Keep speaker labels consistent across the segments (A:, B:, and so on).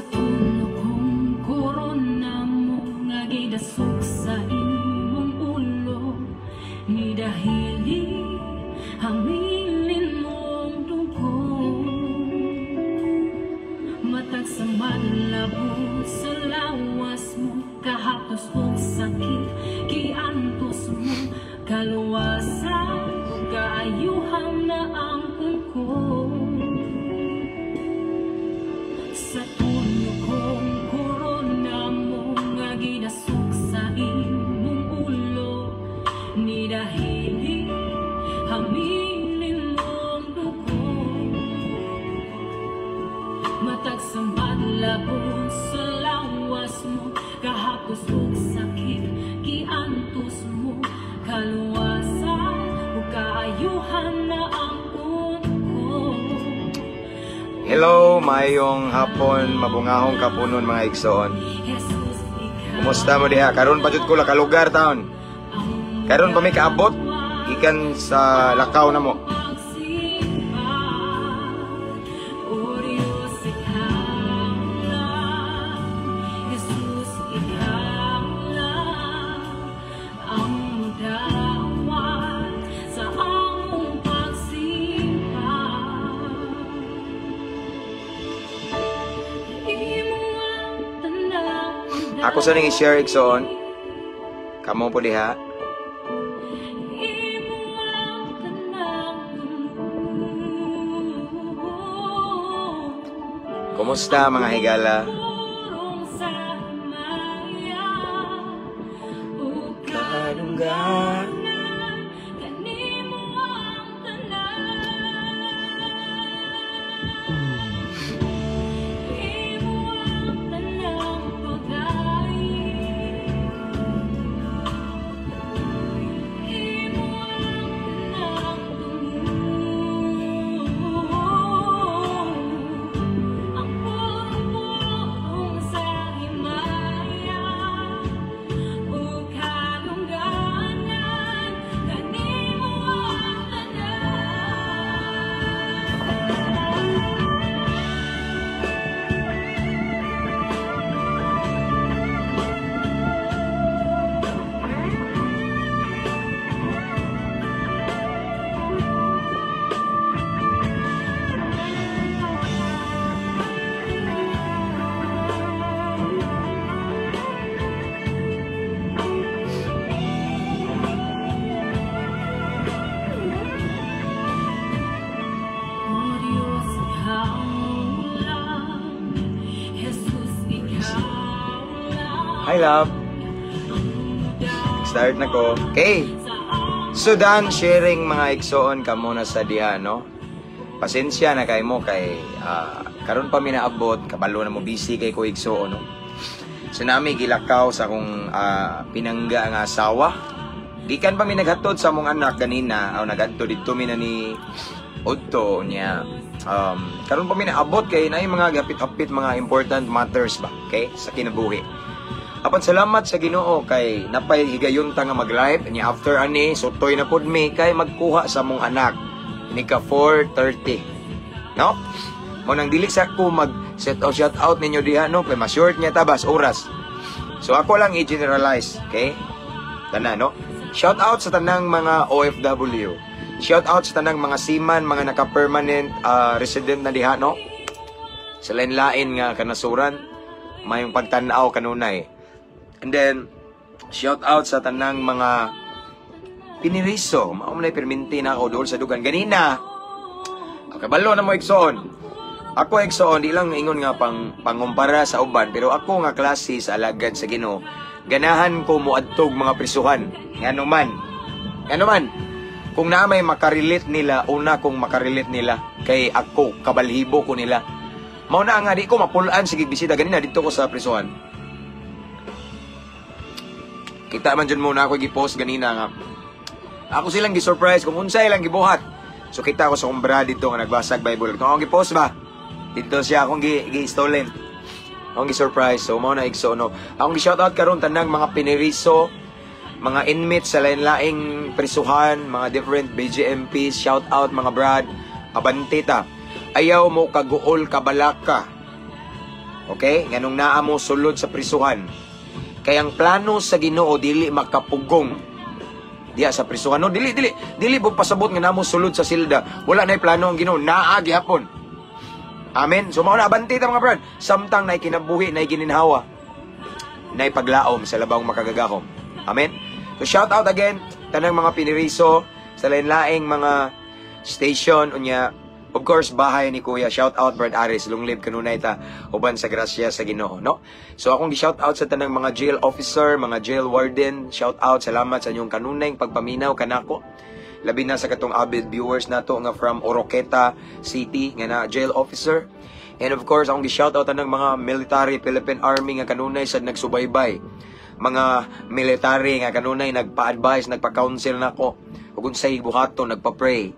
A: Sa tulo kong korona mo nga gidasok sa imong ulo, ni dahili hamilin mong dugo. Matag sa malabo sa lawas mo, kahaptos og sakit giantos mo, kaluwasan ug kaayuhan na ang kungkong. Sa tulo kong korona mo nga gidasok sa imong ulo, ni dahili hamilin mong dugo. Matag sa madlabon sa lawas mo, kahapos og sakit giantos mo, kaluwasan ug kaayuhan na ang kungkong.
B: Hello, maayong hapon, mabungahong kapunon mga igsoon.
A: Jesus, ikaw
B: Kumusta mo diha? Karon pa jud ko lakalugar taon.
A: ang
B: Karon pa mi kaabot gikan sa lakaw na mo.
A: pagsimba. O Diyos, ikaw lang. Jesus, ikaw lang ang dawat sa among pagsimba. Imo ang tanang
B: Ako sa ning i-share, igsoon. Kamo po diha.
A: Imo ang tanang
B: Kumusta mga higala?
A: Purong sa himaya ug
B: Kadunggan.
A: Kanimo ang tanan. Imo ang tanang pagayi. Imo ang tanang tungod. Ang purong sa himaya ug kadungganan kanimo ang tanan. O Diyos, ikaw lang. Jesus, ikaw lang.
B: Hi, love. Start na ko. Okay. So done sharing mga igsoon kamo na sa diha, no? Pasensya na kay mo kay karon pa mi naabot, kabalo na mo busy kay ko, igsoon, no? So nami gilakaw sa akong pinangga nga asawa. Gikan pa mi naghatod sa among anak ganina, aw nagadto didto mi na ni Odto niya. Karon pa mi naabot kay naay mga gapit-apit mga important matters ba, okay? Sa kinabuhi. Apan salamat sa Ginoo kay napay higayon ta nga mag-live niya. After ani sutoy na pud mi kay magkuha sa among anak. Ini ka 4:30. No? Mo nang dili sa ko mag set out shout out ninyo diha, no, kay ma-short niya tabas oras. So ako lang i-generalize, okay? Tanan, no? Shout out sa tanang mga OFW. Shout out sa tanang mga seaman, mga naka-permanent resident na diha, no? Sa lain-lain nga kanasuran, mayong pagtan-aw kanunay. And then, shout out sa tanang mga piniriso. Mao man ay perminti na ako doon sa dugan. Ganina, kabalo na mo, igsoon. Ako, igsoon, di lang ingon nga pangumpara sa uban, pero ako nga klase sa alagad sa Ginoo, ganahan ko moadtog mga prisuhan. Ngano man. Ngano man. Kung naa may makarelate nila, una kong makarelate nila, kay ako, kabalhibo ko nila. Mao na nga, di ko mapulaan, sige bisita, ganina dito ko sa prisuhan. Kita man dyan muna ako gi-post ganina nga. Ako silang gi-surprise kung unsay lang gibuhat. So kita ko sa kumbra dito nga nagbasag Bible. Kung akong gi-post ba? Dito siya akong gi-stolen. Akong gi-surprise. So mao na, igso, no. Akong gi-shoutout karon tanang mga piniriso, mga inmates sa lain-laing prisuhan, mga different BJMPs, shout out mga brad, abante ta. Ayaw mo kaguol kabalaka. Okay? Nganong naa mo sulod sa prisuhan. Kay ang plano sa Ginoo dili makapugong diya sa prisuhan. No, dili dili dili po pasabot nga namo sulod sa silda. Wala na plano ang Ginoo, naa gihapon. Amen. So mao na, abante ta, mga brad. Samtang nay kinabuhi, nay gininhawa, nay paglaom sa labawng makagagahom. Amen. So shout out again tanang mga piniriso sa lain-laing mga station, unya of course bahay ni Kuya. Shout out, Brad Aris, long live kanunay ta uban sa grasya sa Ginoo, no? So akong gi-shout out sa tanang mga jail officer, mga jail warden, shout out, salamat sa inyong kanunay pagpaminaw kanako. Labi na sa katong avid viewers nato nga from Oroqueta City nga na jail officer. And of course, akong gi-shout out tanang mga military, Philippine Army nga kanunay sad nagsubaybay. Mga military nga kanunay nagpa-advise, nagpa-counsel nako ug unsay buhaton, nagpa-pray.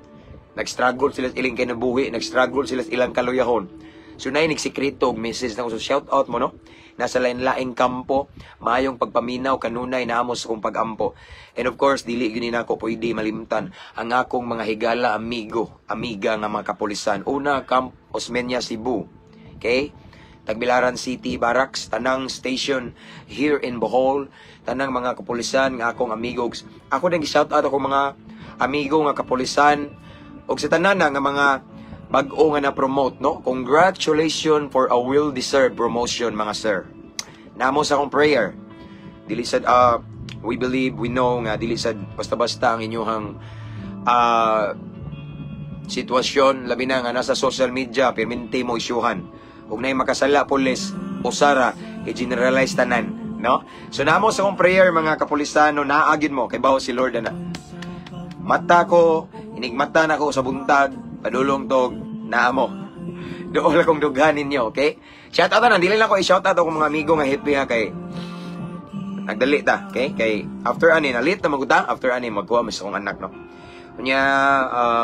B: Nag-struggle sila sa ilang kinabuhi, nag-struggle sila sa ilang kaluyahon. So naay nagsikreto og message nako, so shout out mo, no. Nasa lain-laing kampo, maayong pagpaminaw kanunay namo sa kong pagampo. And of course, dili gyud nako pwede malimtan ang akong mga higala amigo, amiga nga mga kapulisan. Una, Camp Osmeña, Cebu. Okay? Tagbilaran City Barracks, tanang station here in Bohol, tanang mga kapulisan nga akong amigos. Ako din gi-shout out akong mga amigo nga kapulisan ug sa tanan na nga mga bag-o nga na-promote, no? Congratulations for a well-deserved promotion, mga sir. Namo sa akong prayer. Dili sad we believe, we know nga dili sad basta-basta ang inyong sitwasyon, labi na nga nasa social media, pirminti mo isyuhan. Ug nay makasala pulis, usara, i-generalize tanan, no? So namo sa akong prayer, mga kapulisano, naa gyud mo kay bawo si Lord ana. Mata ko, inigmata na ko sa buntag, padulong tog, naa mo. Dool akong dughan ninyo, okay? Shout out na, dili lang ko i-shout out akong mga amigo nga happy ha kay nagdali ta, okay? Kay after ani nalit na maguta, after ani magkuha mas akong anak, no. Unya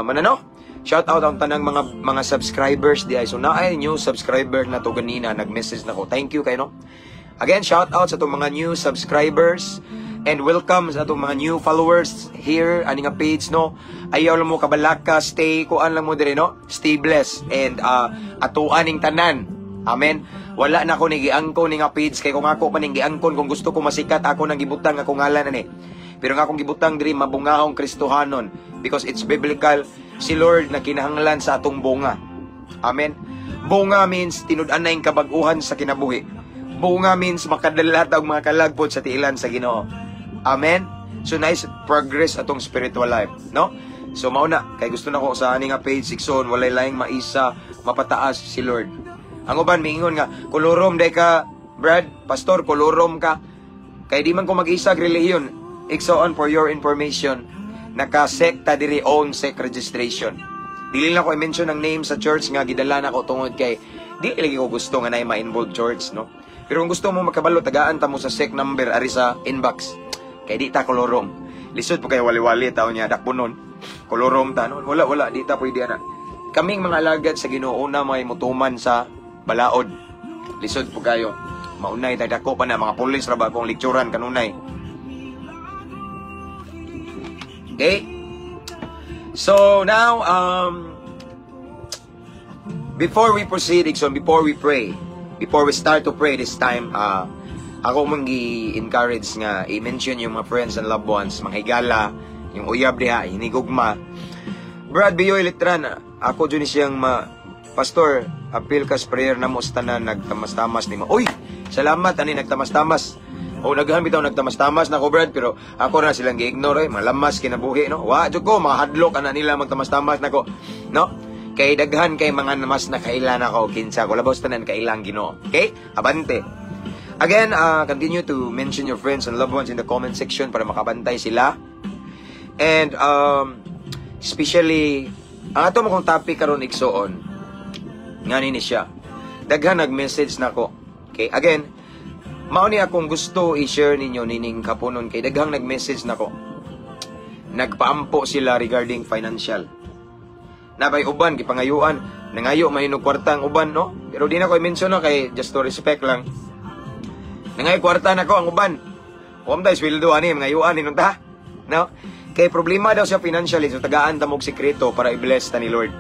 B: manano, shout out ang tanang mga subscribers di ay. So naay new subscriber na to ganina, nag-message na ko. Thank you kay, no. Again, shout out sa atong mga new subscribers and welcome sa atong mga new followers here ani nga page, no. Ayaw lang mo kabalaka, stay kuan lang mo dire, no. Stay blessed and atuan ning tanan. Amen. Wala na ko ni giangkon ni nga page kay kung ako pa ning giangkon, kung gusto ko masikat, ako nang gibutang akong ngalan ani. Pero nga akong gibutang diri, Mabungahong Kristohanon, because it's biblical, si Lord na kinahanglan sa atong bunga. Amen. Bunga means tinud-an na yung kabag-uhan sa kinabuhi. Bunga means makadala ta og mga kalagpod sa tiilan sa Ginoo. Amen. So nice progress atong spiritual life, no? So mao na kay gusto nako sa ani nga page, igsoon, walay laing maisa mapataas si Lord. Ang uban miingon nga kolorom day ka, Brad, pastor, kolorom ka. Kay di man ko mag-isag relihiyon. Igsoon, for your information, naka-sekta diri, own sect registration. Dili lang ko i-mention ang name sa church nga gidala nako tungod kay di lagi ko gusto nga naay ma-involve church, no? Pero kung gusto mo makabalo, tagaan ta mo sa sect number ari sa inbox. Kay di ta kolorom. Lisod po kay wali-wali tao niya dakpo nun. Kolorom ta, no? Wala, wala, di ta pwede ana. Kaming mga alagad sa Ginoo na may mutuman sa balaod. Lisod po kayo. Maunay ta dako pa na mga pulis ra ba akong lekturan kanunay. Okay? So now, before we proceed, igsoon, before we pray, before we start to pray this time, ako mong gi-encourage nga i-mention yung mga friends and loved ones, mga higala, yung uyab diha, hinigugma. Brad Biyoy Litran, ako dyan siyang ma Pastor, apil kas prayer na mo sa tanan nagtamas-tamas nimo. Uy, salamat ani nagtamas-tamas. O naghan bitaw nagtamas-tamas na ko, Brad, pero ako na silang gi-ignore eh, malamas kinabuhi, no. Wa jud ko mahadlok ana nila magtamas-tamas nako, no? Kay daghan kay mga mas nakailan ako kinsa ko labaw sa tanan kailang Ginoo. Okay? Abante. Again, continue to mention your friends and loved ones in the comment section para makabantay sila. And especially ang ato mo kong topic karon, igsoon, ngani ni siya. Daghan nag-message nako. Okay, again, mao ni akong gusto i-share ninyo nining kapunon kay daghang nag-message nako. Nagpaampo sila regarding financial. Nabay uban gipangayuan, nangayo may og kwarta ang uban, no? Pero di na ko i-mention na kay just to respect lang. Nangayo kwarta nako ang uban. Huwag tayo sweldo ani, mangayuan ni ta. No? Kay problema daw siya financially, so tagaan ta mo og sikreto para i-bless ta ni Lord.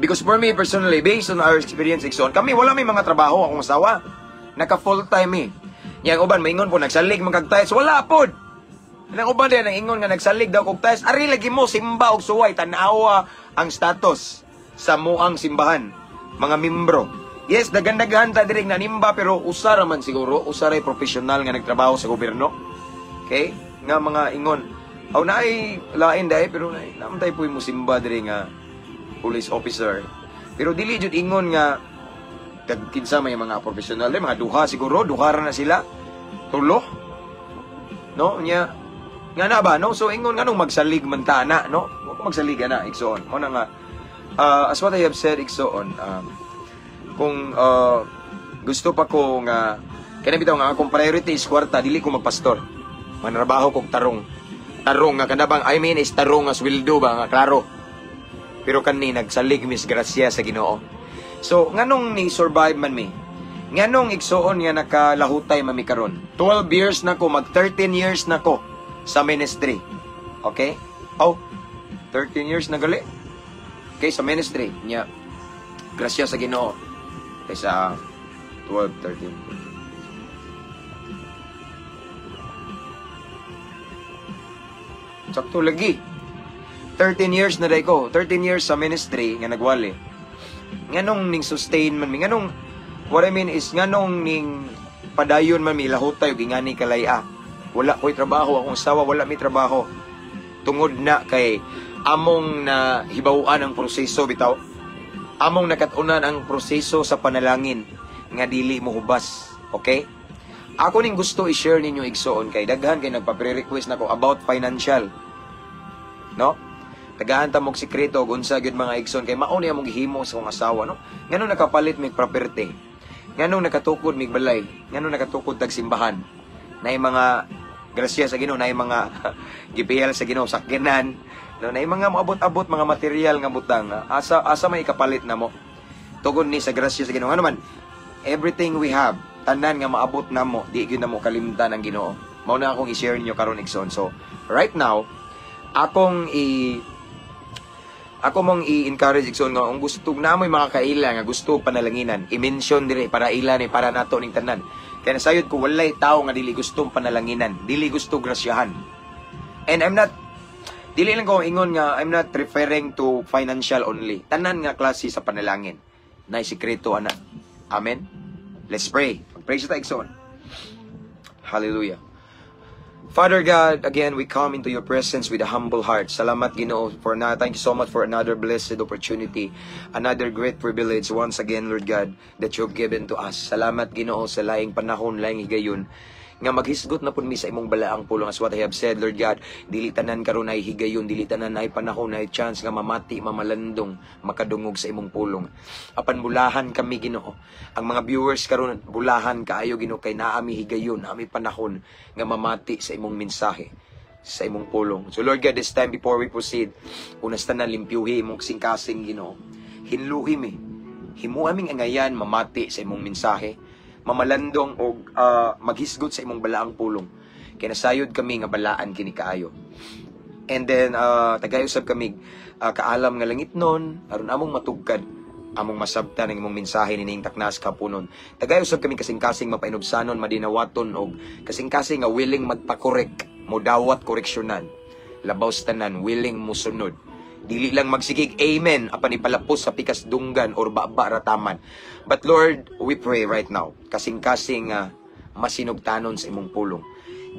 B: Because for me personally, based on our experience, igsoon, kami wala may mga trabaho akong asawa. Naka full time eh. Yang uban maingon po nagsalig man kag tithes, wala pod. Nang uban din ang ingon nga nagsalig daw kog tithes, ari lagi mo simba og suway, tan-awa ang status sa muang simbahan, mga membro. Yes, daghan-daghan ta diri na nimba, pero usa ra man siguro, usa ray professional nga nagtrabaho sa gobyerno. Okay? Nga mga ingon. Aw, naay lain dai, pero naay naman tayo po'y musimba diri nga police officer. Pero dili jud ingon nga kag kinsa may mga professional dai, mga duha siguro, duha ra na sila. Tulo. No, nya nga na ba, no? So ingon nganong magsalig man ta na, no? Wa ko magsalig na, igsoon. Mo na nga as what I have said, igsoon, kung gusto pa ko nga kani bitaw nga akong priority is kwarta, dili ko magpastor. Manrabaho kog tarong. Tarong nga kana bang, I mean, is tarong nga sweldo ba nga klaro. Pero kani nagsalig mis grasya sa Ginoo. So nganong ni survive man mi? Nganong, igsoon, nga nakalahutay man mi karon? 12 years na ko, mag 13 years na ko sa ministry. Okay? Oh, 13 years na gali. Okay, sa ministry nya. Grasya sa Ginoo. Kaysa 12, 13. Sakto lagi. 13 years na day ko. 13 years sa ministry nga nagwali. Nganong ning sustain man mi? Nganong, what I mean is, nganong ning padayon man mi lahutay og ingani kalaya? Wala ko'y trabaho, akong asawa wala mi trabaho. Tungod na kay among na hibaw-an ang proseso bitaw. Among nakat-unan ang proseso sa panalangin nga dili mo hubas. Okay? Ako ning gusto i-share ninyo, igsoon, kay daghan kay nagpa-pre-request nako about financial. No? Tagahan ta mog sikreto og unsa gyud, mga igsoon, kay mao ni among gihimo sa akong asawa, no? Nganong nakapalit mig property? Nganong nakatukod mig balay? Nganong nakatukod tag simbahan? Naay mga grasya sa Ginoo, naay mga gipiyal sa Ginoo sakyanan, no? Naay mga moabot-abot mga material nga butang, asa may ikapalit namo? Tungod ni sa grasya sa Ginoo. Ano man, everything we have, tanan nga maabot namo, di gyud namo kalimtan ang Ginoo. Mao na akong i-share ninyo karon, igsoon. So, right now, akong i ako mong i-encourage, igsoon, nga kung gusto na mo'y mga kaila nga gusto panalanginan, i-mention dire para ila ni para nato ning tanan. Kaya nasayod ko walay tao nga dili gustong panalanginan, dili gusto grasyahan. And I'm not dili lang ko ingon nga I'm not referring to financial only. Tanan nga klase sa panalangin. Nay sikreto ana. Amen. Let's pray. Pray sa ta, igsoon. Hallelujah. Father God, again, we come into your presence with a humble heart. Salamat, Ginoo, for na thank you so much for another blessed opportunity, another great privilege once again, Lord God, that you've given to us. Salamat, Ginoo, sa laing panahon, laing higayon nga maghisgot na pud mi sa imong balaang pulong. As what I have said, Lord God, dili tanan karon ay higayon, dili tanan ay panahon ay chance nga mamati, mamalandong, makadungog sa imong pulong. Apan bulahan kami, Ginoo. Ang mga viewers karon bulahan kaayo, Ginoo, kay naa mi higayon, naa mi panahon nga mamati sa imong mensahe, sa imong pulong. So Lord God, this time before we proceed, unas tanan limpyuhi imong kasing-kasing, Ginoo. Hinluhi mi. Himo aming angayan mamati sa imong mensahe, mamalandong og maghisgot sa imong balaang pulong. Kay nasayod kami nga balaan kini kaayo. And then tagay usab kami kaalam nga langit nun aron among matugkad, among masabtan ang imong mensahe nining taknas kapunon. Tagay usab kami kasing-kasing mapainubsanon, madinawaton og kasing-kasing nga willing magpa-correct, modawat koreksyonan. Labaw sa tanan, willing musunod. Dili lang magsigig amen apan ipalapos sa pikas dunggan or baba rataman. But Lord, we pray right now, kasing-kasing masinugtanon sa imong pulong.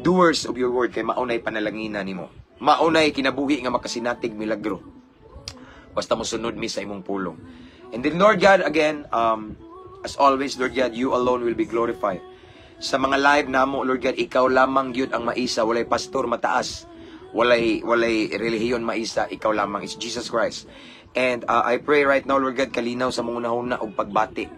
B: Doers of your word, kay maunay panalanginan nimo. Maunay kinabuhi nga makasinatig milagro. Basta mosunod mi sa imong pulong. And then Lord God, again, as always, Lord God, you alone will be glorified. Sa mga live namo, Lord God, ikaw lamang gyud ang maisa, walay pastor mataas, walay relihiyon maisa, ikaw lamang is Jesus Christ. And I pray right now, Lord God, kalinaw sa mong unahuna og pagbati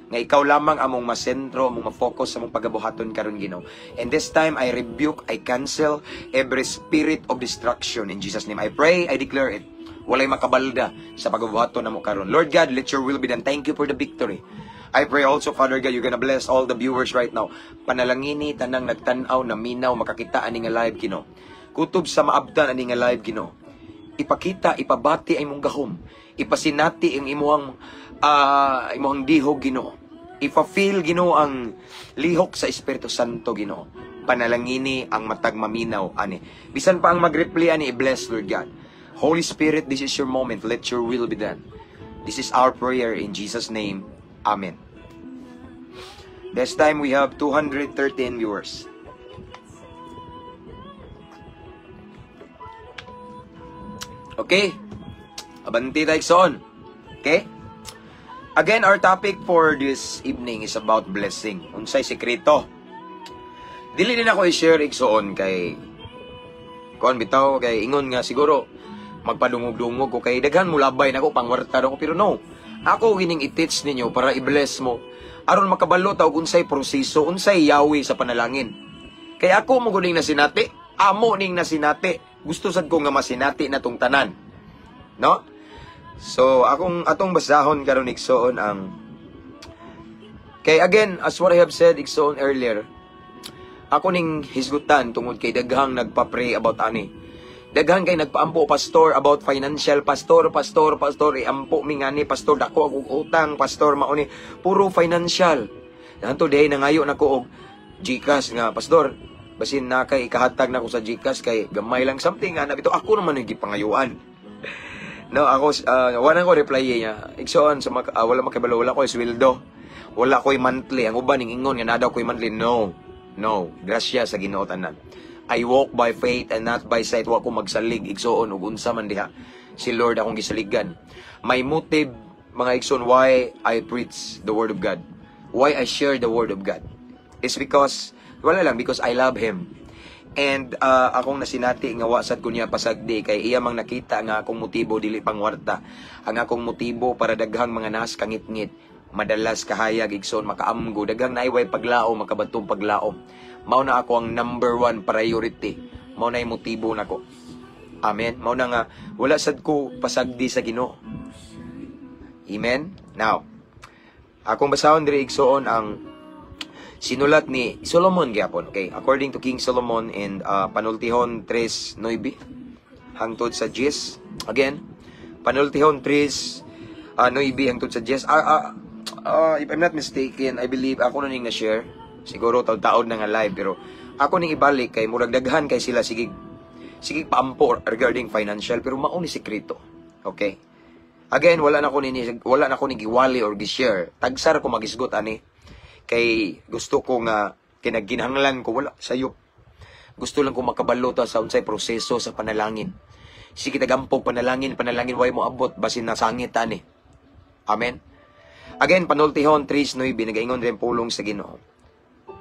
B: nga ikaw lamang among masentro, among ma-focus sa among pagabuhaton karon, Ginoo. And this time I rebuke, I cancel every spirit of destruction in Jesus' name. I pray, I declare it. Walay makabalda sa pagabuhaton namo karon. Lord God, let your will be done. Thank you for the victory. I pray also, Father God, you're gonna bless all the viewers right now. Panalangini tanang nagtan-aw, naminaw, makakita ani nga live, Ginoo. Kutob sa maabtan ani nga live, Ginoo. Ipakita, ipabati ang imong gahom. Ipasinati ang imuhang dihog, Ginoo. Ipa-feel, Ginoo, ang lihok sa Espiritu Santo, Ginoo. Panalangini ang matag maminaw ani. Bisan pa ang mag-reply ani, i-bless, Lord God. Holy Spirit, this is your moment. Let your will be done. This is our prayer in Jesus' name. Amen. This time we have 213 viewers. Okay? Abanti tayo, igsoon. Okay? Again, our topic for this evening is about blessing. Unsay sekreto? Dili din ako i-share, igsoon, kay kuan bitaw, kay ingon nga siguro magpadungog-dungog ko kay daghan mo labay nako, pangwarta ko, pero no. Ako gining i-teach ninyo para i-bless mo aron makabalo ta og unsay proseso, unsay yawi sa panalangin. Kay ako mo guning nasinati, amo ning nasinati. Gusto sad ko nga masinati na tong tanan. No? So akong atong basahon karon, igsoon, ang kay again, as what I have said, igsoon, earlier, ako ning hisgutan tungod kay daghang nagpa-pray about ani. Daghan kay nagpaampo, "Pastor, about financial, pastor, pastor, pastor, iampo mi ngani, pastor, dako akong utang, pastor," mao ni puro financial. Nanto day nangayo nako og GCash nga, "Pastor, basin na kay ikahatag nako sa GCash kay gamay lang," something nga bitaw. Ako naman yung gipangayuan. No, ako wala ko reply niya. Igsoon, sa wala makibalo, wala ko sweldo. Wala ko'y monthly. Ang uban ning ingon nga naa daw ko'y monthly. No. No. Grasya sa Ginoo tanan. I walk by faith and not by sight. Wa ko magsalig, igsoon, ug unsa man diha. Si Lord akong gisaligan. My motive, mga igsoon, why I preach the word of God, why I share the word of God, is because, wala lang, because I love Him. And akong nasinati nga wa sad ko niya pasagdi kay iya mang nakita nga akong motibo dili pangwarta. Ang akong motibo para daghang mga nas kangitngit, madalas kahayag, igsoon, makaamgo, daghang naiway paglaom, makabatong paglaom. Mao na ako ang number one priority. Mao na yung motibo nako. Amen. Mao na nga wala sad ko pasagdi sa Ginoo. Amen. Now, akong basahon diri, igsoon, ang sinulat ni Solomon gyapon. Okay, according to King Solomon in Panultihon 3:9 hangtod sa 10. Again, Panultihon 3 9 hangtod sa 10. If I'm not mistaken, I believe ako na ning na-share. Siguro taud-taod na nga live, pero ako ning ibalik kay murag daghan kay sila sige sige paampo regarding financial, pero mao ni sekreto. Okay? Again, wala na ko ni giwali or gi-share. Tagsar ko magisgot ani kay gusto ko nga kinaginhanglan ko wala sayop. Gusto lang ko makabalo ta sa unsay proseso sa panalangin. Sige tagampog panalangin, panalangin, way mo abot basin nasangit ani. Amen. Again, Panultihon 3:9, nagaingon rin pulong sa Ginoo.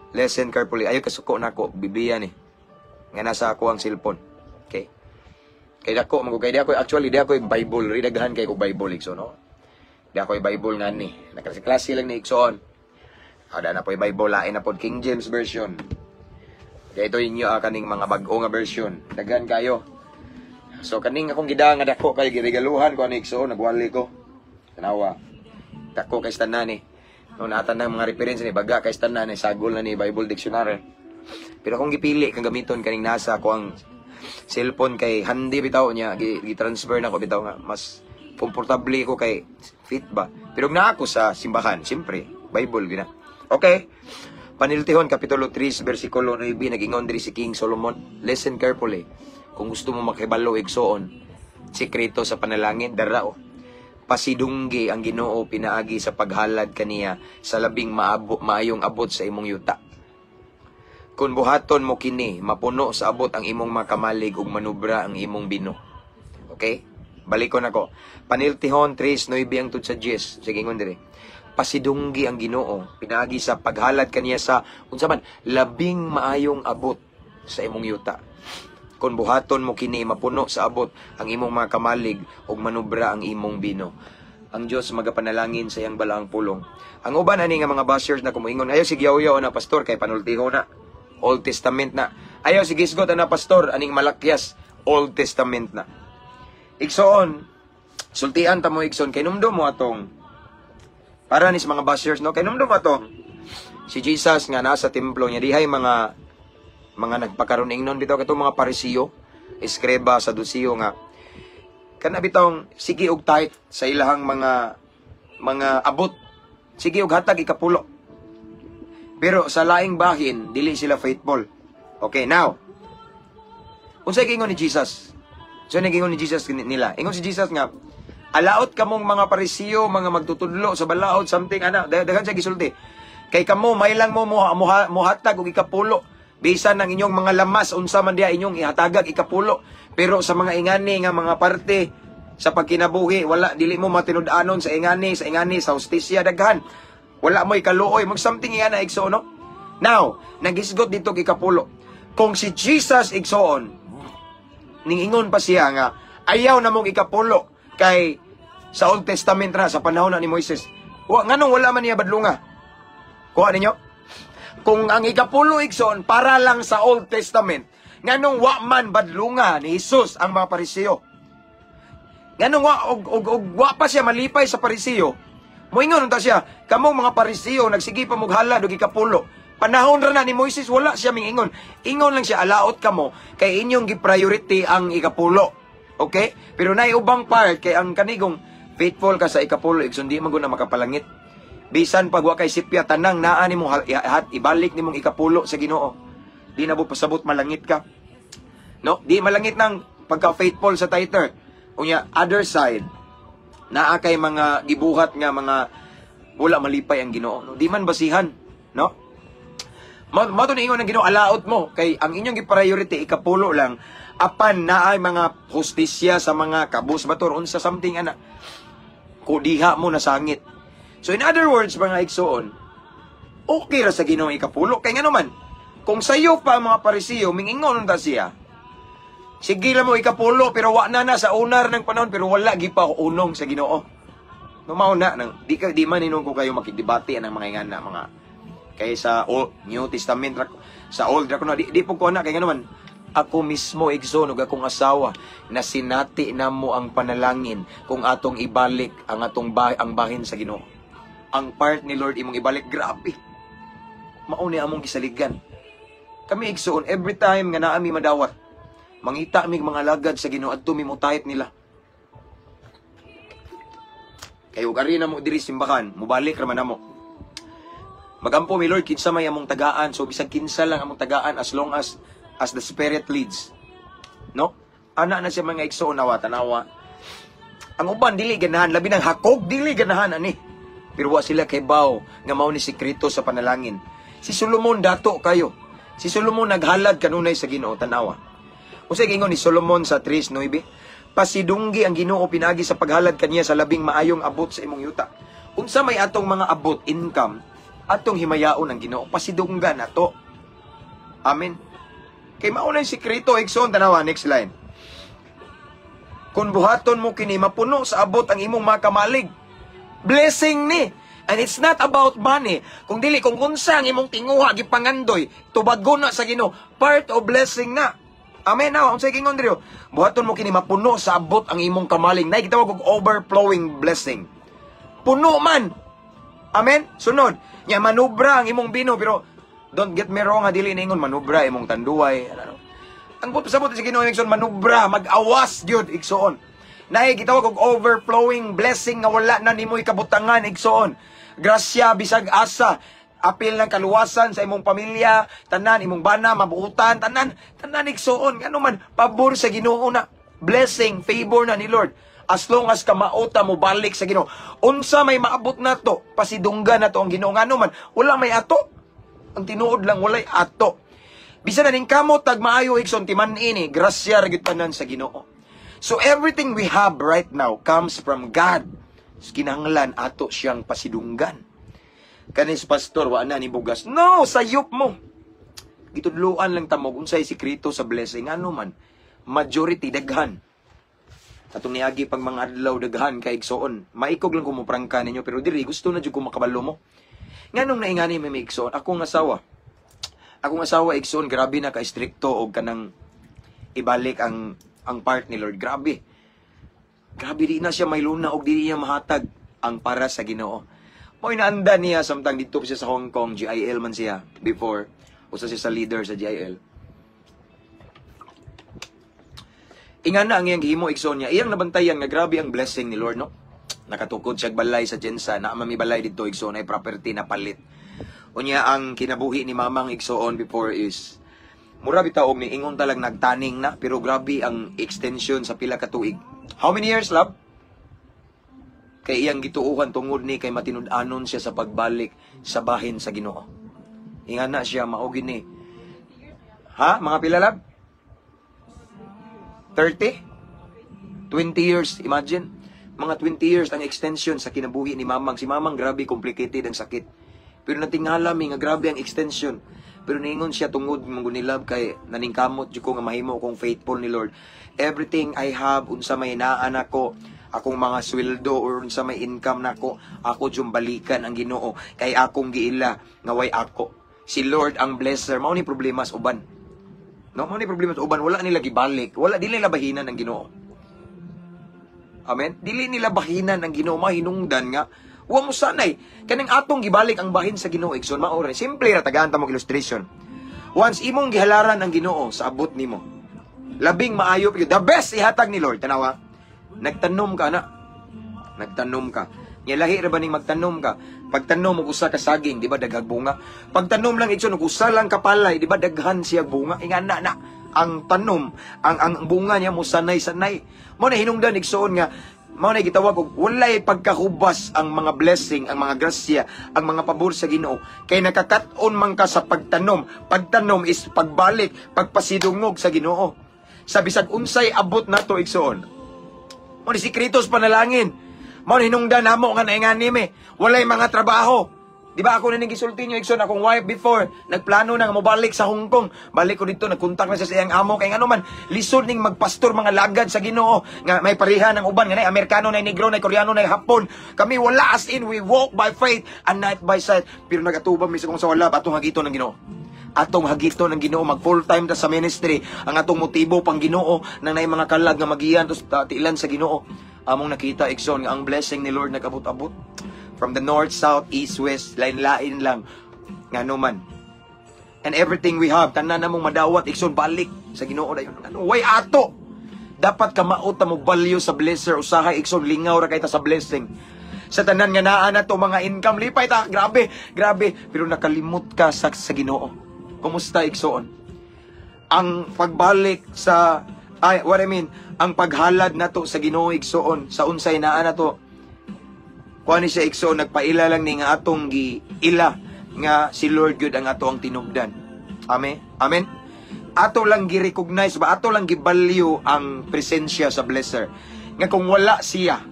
B: Listen carefully. Ayo kasuko nako Biblia ni. Nga nasa ako ang cellphone. Okay. Kay dako man kay di ako, actually di ako Bible, ri daghan kay ko Bible, igsoon, no. Di ako Bible nga ni. Naklase-klase lang ni, igsoon. Ada na po'y Bible, lain na pod King James Version. Kaya ito inyo kaning mga bag-o nga version. Daghan kayo. So kaning akong gida nga dako kay giregaluhan ko ani, igsoon, nagwali ko. Tanawa. Dako kay tanan ni. No, naatan ng mga reference ni baga kay tanan ni, sagol na ni Bible dictionary. Pero kung gipili kang gamiton kaning nasa ako ang cellphone kay handy bitaw niya, gi-transfer na ko bitaw nga mas komportable ko kay fit ba. Pero na ako sa simbahan, siyempre, Bible gina. Okay. Paniltihon kapitulo 3 bersikulo 9, nagingon diri si King Solomon. Listen carefully. Kung gusto mo makibalo, igsoon, sikreto sa panalangin, dara oh. Pasidunggi ang Ginoo pinaagi sa paghalad kaniya sa labing maayong abot sa imong yuta. Kung buhaton mo kini, mapuno sa abot ang imong makamalig ug manubra ang imong bino. Okay? Balikon ako. Paniltihon 3:9 ang tud sa 10. Sige, ingon diri. Pasidunggi ang Ginoo pinaagi sa paghalad kaniya sa unsa man labing maayong abot sa imong yuta. Kung buhaton mo kini, mapuno sa abot ang imong mga kamalig ug manubra ang imong bino. Ang Dios magapanalangin sa iyang balaang pulong. Ang uban ani nga mga bashers na kumuingon, "Ayaw sige yaw na, pastor, kay panultiho na. Old Testament na. Ayaw sige isgot ana, pastor, aning Malakias, Old Testament na." Igsoon, sultian ta mo, igsoon, kay numdum mo atong para ni sa mga bashers, no, kay numdum mo atong si Jesus nga nasa templo niya dihay mga nagpakaroon ingnon bitaw katong mga Parisiyo, eskreba, Sadusiyo nga Kana bitawng sige og tithe sa ilahang mga abot. Sige og hatag ikapulo. Pero sa laing bahin, dili sila faithful. Okay, now. Unsay giingon ni Jesus? So giingon ni Jesus nila. Ingon si Jesus nga, "Alaot kamong mga Parisiyo, mga magtutudlo sa balaod," something ana, daghan siya gisulti. "Kay kamo may lang mo muhatag og ikapulo. Bisan ang inyong mga lamas, unsa man diha, inyong ihatagag ikapulo. Pero sa mga ingani nga mga parte sa pagkinabuhi, wala, dili mo matinud-anon sa ingani sa hustisya, daghan. Wala mo'y kaluoy," mag something ingana, igsoon, no? Now, nagisgot dito ikapulo. Kung si Jesus, igsoon, ningingon pa siya nga ayaw na mong ikapulo kay sa Old Testament ra, sa panahon na ni Moises. Wa, nganong wala man niya badlunga? Kuha ninyo? Kung ang ikapulo, igsoon, para lang sa Old Testament, nganong wa man badlunga ni Jesus ang mga Pariseo? Nganong wa og wa pa siya malipay sa Pariseo? Moingon unta siya, "Kamong mga Pariseo, nagsige pa mog halad og ikapulo. Panahon ra na ni Moises." Wala siya mingingon. Ingon lang siya, "Alaot kamo kay inyong gi-priority ang ikapulo." Okay? Pero naay ubang part kay ang kanigong faithful ka sa ikapulo, igsoon, di man gud na makapalangit. Bisan pag wa kay sipya, tanang naa nimo ibalik nimong ikapulo sa Ginoo. Di na mo pasabot malangit ka. No? Di malangit nang pagka faithful sa tither. Unya, other side, naa kay mga gibuhat nga mga wala malipay ang Ginoo. No? Di man basihan, no? Mao to niingon ng Ginoo, "Alaot mo kay ang inyong gi-priority ikapulo lang, apan naay mga hustisya sa mga kabus bator, unsa, something ana. Kudiha mo nasangit." So in other words, mga igsoon, okay ra sa Ginoo ikapulo kay ngano man kung sayo pa ang mga Parisiyo mingingon unta siya, "Sige lang mo ikapulo, pero wa na na sa unar ng panahon," pero wala gi pa unong sa Ginoo. No, mao na nang di ka di man inon ko kayo makigdebate ang mga ingana mga kay sa Old, New Testament ra, sa Old ra kuno, di po ko na kay ngano man ako mismo, igsoon, ug akong asawa, na sinati namo ang panalangin kung atong ibalik ang atong ang bahin sa Ginoo. Ang part ni Lord imong ibalik, grabe. Mao ni among gisaligan. Kami, igsoon, every time nga naa mi madawat, mangita mi mga lagad sa Ginoo, adto mi mutayit nila. Kay ug ari na mo diri simbahan, mubalik ra man namo. Magampo mi, "Lord, kinsa may among tagaan?" So bisag kinsa lang among tagaan as long as the Spirit leads. No? Ana na siya, mga igsoon, nawa tanawa. Ang uban dili ganahan, labi ng hakog dili ganahan ani. Pero wa sila kay baw nga mao ni sekreto sa panalangin. Si Solomon dato kayo. Si Solomon naghalad kanunay sa Ginoo, tanawa. Unsay giingon ni Solomon sa 3:9? "Pasidunggi ang Ginoo pinaagi sa paghalad kaniya sa labing maayong abot sa imong yuta." Unsa may atong mga abot, income, atong himayaon ang Ginoo, pasidunggan nato. Amen. Kay mao na yung sekreto, igsoon, tanawa, next line. "Kung buhaton mo kini, mapuno sa abot ang imong mga kamalig." Blessing ni. And it's not about money. Kung dili, kung unsa ang imong tinguha, gipangandoy, tubagon na sa Ginoo. Part of blessing na. Amen na. Unsay gingon diri? "Buhaton mo kini, mapuno sa abot ang imong kamalig." Nay gitawag og overflowing blessing. Puno man. Amen. Sunod. Nya manubra ang imong bino, pero don't get me wrong ha, dili ningon manubra imong tanduay. Ano. Ang buot pasabot sa Ginoo, igsoon, manubra, mag-awas gyud, igsoon. Naay gitawag og overflowing blessing nga wala na nimo ikabutangan, igsoon. Grasya bisag asa, apil ng kaluwasan sa imong pamilya, tanan imong bana mabuutan, tanan tanan, igsoon, ngano man pabor sa Ginoo na. Blessing, favor na ni Lord. As long as kamaota mo balik sa Ginoo. Unsa may maabot nato, pasidunggan nato ang Ginoo, ngano man wala may ato. Ang tinuod lang, walay ato. Bisan na ning kamot tag maayo, igsoon, timan ini, grasya ra gyud tanan sa Ginoo. So everything we have right now comes from God. Kinahanglan ato siyang pasidunggan. Kanis pastor, wa na ni bugas. No, sayop mo. Gitudluan lang tamog unsay sekreto sa blessing, ano man. Majority daghan. Atong niagi pang mga adlaw, daghan kay, igsoon. Maikog lang ko mo prangka ninyo, pero diri gusto na jud ko makabalo mo. Nganong naingani may igsoon? Akong asawa. Akong asawa, igsoon, grabe na ka-strikto og kanang ibalik ang part ni Lord. Grabe. Grabe, di na siya may luna og di niya mahatag ang para sa Ginoo. Mo inaanda niya samtang didto pa siya sa Hong Kong, GIL man siya before. Usa siya sa leader sa GIL. Ingana ang iyang gihimo, igsoon niya. Iyang nabantayan nga grabe ang blessing ni Lord, no? Nakatukod siya balay sa GenSan, naa man mi balay dito, igsoon, ay property na palit. Unya ang kinabuhi ni Mamang, igsoon, before is mura bitaw og ni ingon talag nagtaning na, pero grabe ang extension sa pila ka tuig. How many years, love? Kay iyang gituuhan tungod ni kay matinud-anon siya sa pagbalik sa bahin sa Ginoo. Ingana siya, mao gini. Ha? Mga pila, love? 30? 20 years, imagine. Mga 20 years ang extension sa kinabuhi ni Mamang. Si Mamang, grabe complicated ang sakit. Pero natingala mi nga grabe ang extension. Pero niingon siya, tungod mo ni love kay naningkamot jud ko nga mahimo kong faithful ni Lord. Everything I have, unsa may naa nako, akong mga sweldo or unsa may income nako, ako jung balikan ang Ginoo kay akong giila nga way ako. Si Lord ang blesser. Mao ni problema sa uban. No, mao ni problema sa uban, wala nila gibalik, wala, dili nila bahinan ang Ginoo. Amen. Dili nila bahinan ang Ginoo, mahinungdan nga wa mo sanay kaning atong gibalik ang bahin sa Ginoo, igsoon, mao ra. Simple ra, tagaan ta mo illustration. Once imong gihalaran ang Ginoo sa abot nimo, labing maayo gyud, the best ihatag ni Lord. Tanawa. Nagtanom ka na. Nagtanom ka. Nya lahi ra ba ning magtanom ka? Pagtanom og usa ka saging, di ba daghang bunga? Pagtanom lang, igsoon, og usa lang ka palay, di ba daghan siya bunga? Ingana na ang tanom, ang bunga niya mo sanay-sanay. Mao na hinungdan, igsoon, nga mao na gitawag og walay pagkahubas ang mga blessing, ang mga grasya, ang mga pabor sa Ginoo kay nakakat-on man ka sa pagtanom. Pagtanom is pagbalik, pagpasidungog sa Ginoo. Sa bisag unsay abot nato, igsoon. Mao ni sikreto sa panalangin. Mao ni hinungdan namo nga naingani mi. Walay mga trabaho. Di ba ako na ning gisulti niyo, igsoon, akong wife before, nagplano na nga mobalik sa Hong Kong. Balik ko dito, nagkontak na siya sa iyang amo kay ngano man lisod ning magpastor mga lagad sa Ginoo nga may pareha ng uban nga nay Amerikano, nay Negro, nay Koreano, nay Hapon. Kami wala, as in we walk by faith and not by sight. Pero nagatubang mi sa kung sa wala atong hagiton ng Ginoo. Atong hagiton ng Ginoo, mag full time ta sa ministry. Ang atong motibo pang Ginoo nang nay mga kalag nga magiyan tos tilan sa Ginoo. Among nakita, igsoon, nga ang blessing ni Lord nagabot-abot from the north, south, east, west, lain-lain lang. Ngano man. And everything we have, tanan namong madawat, igsoon, balik sa Ginoo dayon. Ano, way ato. Dapat kamao ta mo value sa blesser, usahay, igsoon, lingaw ra kay ta sa blessing. Sa tanan nga naa na to mga income, lipay ta, grabe, grabe, pero nakalimot ka sa Ginoo. Kumusta, igsoon? Ang pagbalik sa, ay, what I mean, ang paghalad nato sa Ginoo, igsoon, sa unsay naa nato, kuha ni siya, igsoon, nagpaila lang ni nga atong giila nga si Lord gyud ang ato ang tinubdan. Amen. Amen. Ato lang gi-recognize ba, ato lang gi-value ang presensya sa blesser. Nga kung wala siya,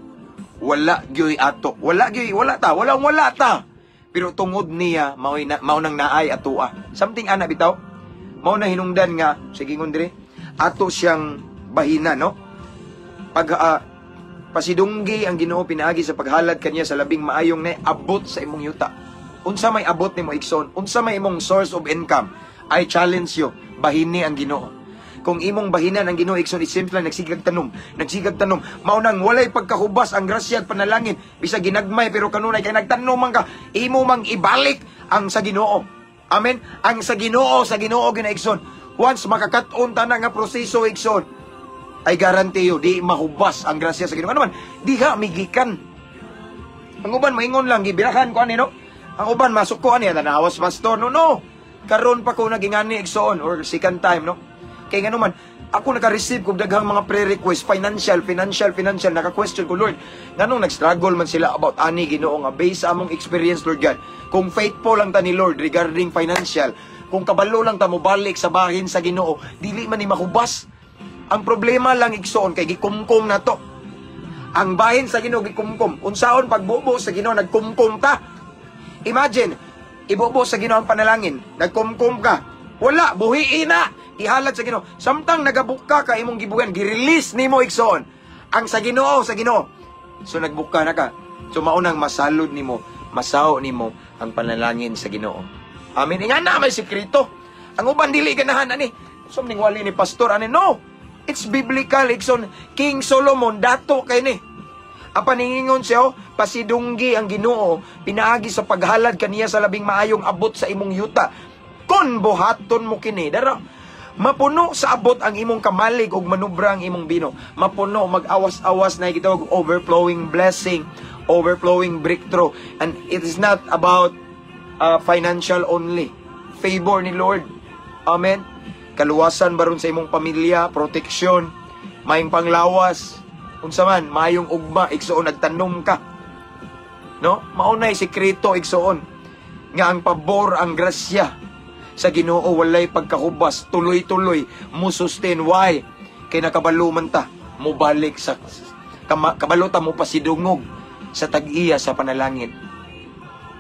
B: wala gyud ato. Wala gyud, wala ta, wala wala ta. Pero tungod niya mao na, mao nang naay atoa. Something ana bitaw. Mao na hinungdan nga sige ngon dire ato siyang bahina, no? Pag pasidunggi ang Ginoo pinaagi sa paghalad kaniya sa labing maayong na abot sa imong yuta. Unsa may abot nimo, igsoon? Unsa may imong source of income? I challenge you, bahini ang Ginoo. Kung imong bahinan ang Ginoo, igsoon, it seems like nagsigag tanom, nagsigag tanom. Mao nang walay pagkahubas ang grasya at panalangin. Bisag ginagmay pero kanunay kay nagtanom man ka, imo mang ibalik ang sa Ginoo. Amen. Ang sa Ginoo gina, igsoon. Once makakat-on ta na nga proseso, igsoon, I guarantee you, di mahubas ang grasya sa Ginoo. Ano man, diha migikan. Ang uban maingon lang, gibirahan ko ani, no? Ang uban masuko ani, tanawas pastor, no, no. Karon pa ko nagingani, igsoon, or second time, no? Kay ngano man, ako naka-receive kog daghang mga prayer request, financial, financial, financial. Naka-question ko, "Lord, nganong nag-struggle man sila about ani, Ginoo?" Nga based sa among experience, Lord God, kung faithful lang ta ni Lord regarding financial, kung kabalo lang ta mo balik sa bahin sa Ginoo, dili man ni mahubas. Ang problema lang, igsoon, kay gikumkum na to. Ang bahin sa Ginoo gikumkum. Unsaon pagbubo sa Ginoo, nagkumkum ta. Imagine, ibubo sa Ginoo ang panalangin, nagkumkum ka. Wala, buhiin na. Ihalad sa Ginoo. Samtang nagabuka ka imong gibugan, gi-release nimo, igsoon ang sa Ginoo, sa Ginoo. So nagbuka na ka. So maunang masalod nimo, masaho nimo ang panalangin sa Ginoo. Amen. Nga na may sikreto. Ang uban dili ganahan ani. So ning wali ni pastor ani, no. It's biblical, igsoon. King Solomon dato kay ni. Ang paningingon siya, oh, pasidunggi ang Ginoo pinaagi sa paghalad kaniya sa labing maayong abot sa imong yuta. Kon buhaton mo kini, dara. Mapuno sa abot ang imong kamalig ug manubra ang imong bino. Mapuno, mag-awas-awas na gitawag overflowing blessing, overflowing breakthrough. And it is not about financial only. Favor ni Lord. Amen. Kaluwasan baron sa imong pamilya, protection, maayong panglawas, unsa man, maayong ugma, igsuon nagtanom ka. No? Mao nay sekreto, igsuon, nga ang pabor, ang grasya sa Ginoo walay pagkahubas, tuloy-tuloy mo sustain. Why? Kay nakabalo man ta mobalik sa kabalo ta mo pasidungog sa tag-iya sa panalangin.